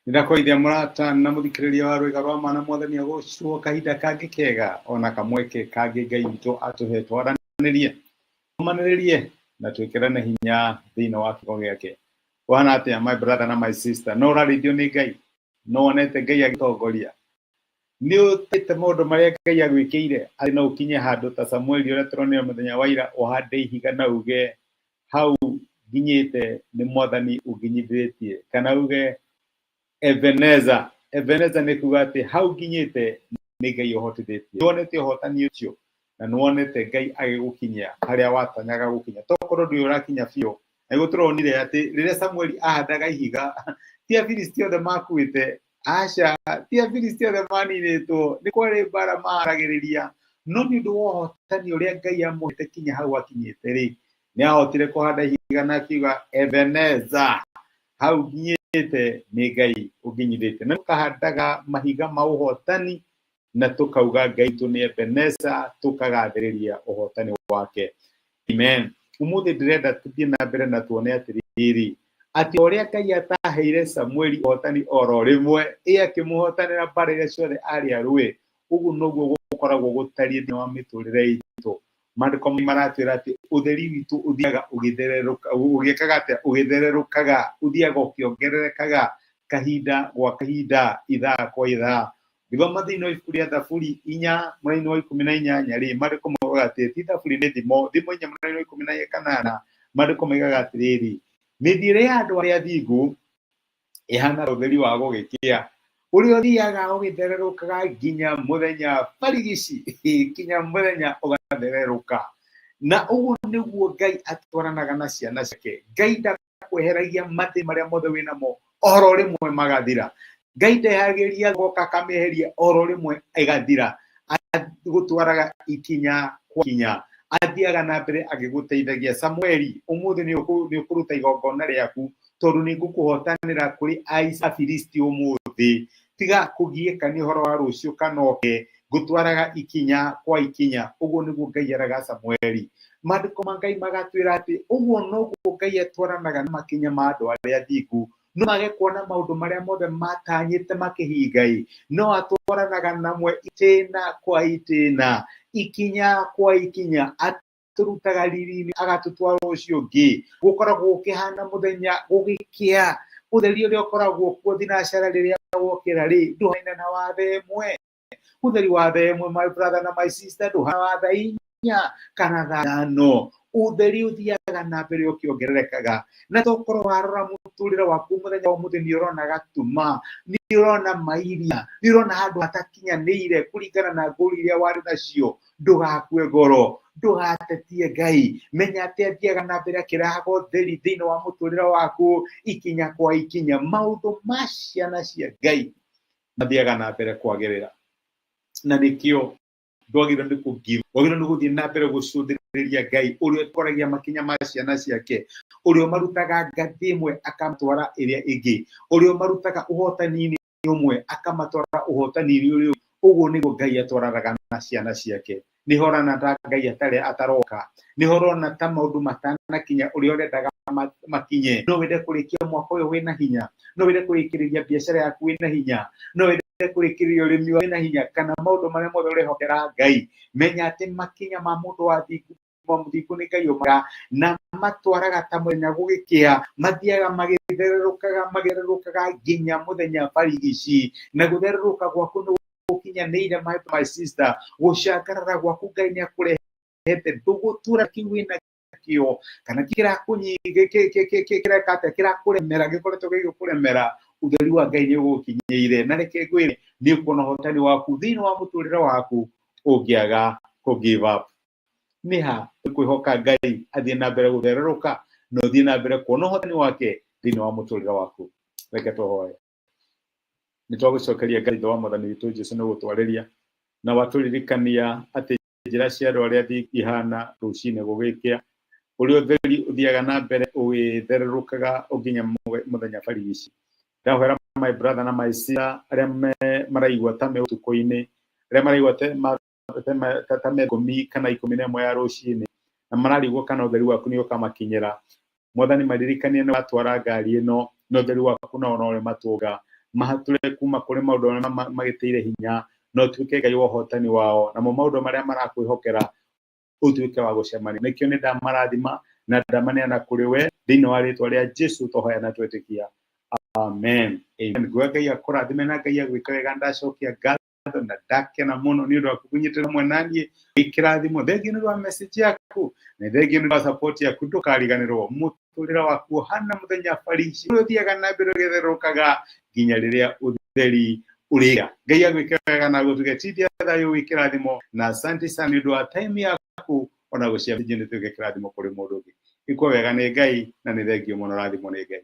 Nĩndakũgeithia mũrata na mũthikĩrĩria wa rwĩga rwa ma na mwathani agocwo kahinda kangĩ kega ona kamweke kangĩ Ngai witũ atũhe twaranĩrie, tũmanĩrĩrie na twĩkĩrane hinya thĩinĩ wa kiugo gĩake. Ũhana atĩa my brother na my sister? No ũrarĩithio nĩ Ngai? No wonete Ngai agĩtongoria? Nĩ ũtĩte maũndũ marĩa Ngai agwĩkĩire atĩ no ũkinye handũ ta Samueli ũrĩa tũronire mũthenya wa ira ũhande ihiga na uge hau nginyĩte nĩ mwathani ũnginyithĩtie, kana uge Ebeneza. Ebeneza nĩ kuga atĩ hau nginyĩte nĩ Ngai ũhotithĩtie. Nĩwonete ũhotani ũcio na nĩwonete Ngai agĩgũkinyia harĩa watanyaga gũkinya. Tokorwo ndũrĩ ũrakinya biũ, na nĩguo tũronire atĩ rĩrĩa Samueli ahandaga ihiga ti Afilisti othe makuĩte, aca, ti Afilisti othe maninĩtwo, nĩ kwarĩ mbara maharagĩrĩria, no nĩ ũndũ wa ũhotani ũrĩa Ngai amũhete kinya hau akinyĩte rĩ, nĩ ahotire kũhanda ihiga na akiuga Ebeneza, hau nginyĩte nĩ Ngai ũnginyithĩtie. Na tũkahandaga mahiga ma ũhotani na tũkauga Ngai witũ nĩ Ebeneza, tũkagathĩrĩria ũhotani wake. Amen. Ũmũthĩ ndĩrenda tũthiĩ na mbere na tuone atĩrĩrĩ, atĩ o ũrĩa Ngai ataheire Samueli ũhotani oro rĩmwe, ĩ akĩmũhotanĩra mbara iria ciothe arĩ arũe, ũguo noguo gũkoragwo gũtariĩ thĩinĩ wa mĩtũrĩre itũ. Maandĩko maratwĩra atĩ ũtheri witũ ũthiaga ũgĩthererũka, ũgĩkaga atĩa? Ũgĩthererũkaga, ũthiaga ũkĩongererekaga kahinda gwa kahinda, ithaa kwa ithaa. Ngĩthoma thĩinĩ wa ibuku rĩa Thaburi 4 mũraini wa 18 rĩ, maandĩko maugaga atĩ ti Thaburi nĩ Thimo, Thimo 4 mũraini wa 18, maandĩko maigaga atĩrĩrĩ, mĩthiĩre ya andũ arĩa athingu ĩhana ta ũtheri wa gũgĩkĩa, ũrĩa ũthiaga ũgĩthererũkaga nginya mũthenya barigici, nginya mũthenya ũgathererũka. Na ũguo nĩguo Ngai atwaranaga na ciana ciake. Ngai ndakweheragia mathĩna marĩa mothe wĩ namo oro rĩmwe magathira. Ngai ndehagĩria goka akamĩeheria oro rĩmwe ĩgathira. Agũtwaraga ikinya kwa ikinya, athiaga na mbere agĩgũteithagia. Samueli, ũmũthĩ nĩ ũkũruta igongona rĩaku tondũ nĩ ngũkũhotanĩra kũrĩ Afilisti ũmũthĩ. Tiga kũgiĩka nĩ ũhoro wa rũciũ kana oke, ngũtwaraga ikinya kwa ikinya. Ũguo nĩguo Ngai eraga Samueli. Maandĩko ma Ngai magatwĩra atĩ ũguo noguo Ngai atwaranaga na makinya ma andũ arĩa athingu. No mage kuona maũndũ marĩa mothe matanyĩte makĩhinga-ĩ, no atwaranaga namwe itĩna kwa itĩna, ikinya kwa ikinya, atũrutaga riri-inĩ agatũtwara ũcio ũngĩ. Gũkoragwo gũkĩhana mũthenya gũgĩkĩa, ũtheri ũrĩa ũkoragwo kuo thinacara rĩrĩa wokĩra rĩ, ndũhanaine na wa thaa ĩmwe. Ũtheri wa thaa ĩmwe my brother na my sister ndũhana wa thaa 4 kana thaa 5. Ũtheri ũthiaga na mbere ũkĩongererekaga. Na tokorwo warora mũtũrĩre waku mũthenya wa ũmũthĩ nĩ ũrona gatuma, nĩ ũrona mairia, nĩ ũrona handũ hatakinyanĩire kũringana na ngũri iria warĩ nacio, ndũgakue ngoro, ndũgatetie Ngai. Menya atĩ athiaga na mbere akĩrehaga ũtheri thĩinĩ wa mũtũrĩre waku ikinya kwa ikinya. Maũndũ ma ciana cia Ngai mathiaga na mbere kwagĩrĩra, na nĩkĩo ndwagĩrĩirwo nĩ kũ give, wagĩrĩirwo nĩ gũthiĩ na mbere gũcũthĩrĩria Ngai ũrĩa ũtoragia makinya ma ciana ciake, ũrĩa ũmarutaga ngathĩ ĩmwe akamatwara ĩrĩa ĩngĩ, ũrĩa ũmarutaga ũhotani-inĩ ũmwe akamatwara ũhotani-inĩ ũrĩa ũngĩ. Ũguo nĩguo Ngai atwaranaga na ciana ciake. Nĩho ũrona ta Ngai atarĩ ataroka, nĩho ũrona ta maũndũ matanakinya ũrĩa ũrendaga makinye. No wende kũrĩkia mwaka ũyũ wĩna hinya, no wende kũrĩkĩrĩria biacara yaku wĩna hinya, no wende kũrĩkĩrĩria ũrĩmi wĩna hinya, kana maũndũ marĩa mothe ũrehokera Ngai. Menya atĩ makinya ma mũndũ wa thingu mũthingu nĩ Ngai ũmaga na matwaraga ta mũthenya gũgĩkĩa, mathiaga magĩthererũkaga magĩthererũkaga nginya mũthenya barigici. Na gũthererũka gwaku nĩ gũkinyanĩire my, my sister, gũcangarara gwaku Ngai nĩ akũrehete, ndũgũtura kĩu wĩna kĩo kana kĩreka atĩa, kĩrakũremera, gĩkoretwo gĩgĩkũremera, ũtheri wa Ngai nĩ ũgũkinyĩire. Na reke ngwĩre, nĩ ũkuona ũhotani waku thĩinĩ wa mũtũrĩre waku ũngĩaga kũ give up. Nĩ ha kwĩhoka Ngai athiĩ na mbere gũthererũka na ũthiĩ na mbere kuona ũhotani wake thĩinĩ wa mũtũrĩre waku. Reke tũhoe. Nĩ twagũcokeria Ngai Ithe wa Mwathani witũ Jesu nĩ gũtwarĩria na watũririkania atĩ njĩra cia andũ arĩa athingu ihana rũcinĩ gũgĩkĩa, ũrĩa ũtheri ũthiaga na mbere ũgĩthererũkaga nginya mũthenya barigici. Ndahoera my brother na my sister arĩa maraigua ta me ũtukũ-inĩ, arĩa maraigua ta me 10 kana 11 ya rũcinĩ na mararigwo kana ũtheri waku nĩ ũkamakinyĩra. Mwathani maririkanie nĩ watwara ngari ĩno na ũtheri waku nao no ũrĩmatũnga. Mahatũre kuma kũrĩ maũndũ marĩa magĩtĩire hinya, na ũtuĩke Ngai wa ũhotani wao, namo maũndũ marĩa marakwĩhokera ũtuĩke wa gũcemania. Nĩkĩo nĩ ndamarathima na ndamaneana kũrĩ we thĩinĩ wa rĩtwa rĩa Jesu, twahoya na twetĩkia, amen, amen. Nguoya Ngai akũrathime na Ngai agwĩke wega. Ndacokia ngatho na ndakena mũno nĩ ũndũ wa kũnyitĩra hamwe na niĩ. Wĩ kĩrathimo. Thengiũ nĩ ũndũ wa message yaku, na thengiũ nĩ ũndũ wa support yaku. Ndũkariganĩrwo mũtũrĩre waku ũhana mũthenya barici ũrĩa ũthiaga na mbere ũgĩtherũkaga nginya rĩrĩa ũtheri ũrĩga. Ngai agwĩke wega na gũtuge tindia thayũ. Wĩ kĩrathimo na asante sana nĩ ũndũ wa time yaku, ona gũcia nĩ tuĩke kĩrathimo kũrĩ mũndũ ũngĩ. Ikwo wega nĩ Ngai na nĩ thengiũ mũno. Rathimo nĩ Ngai.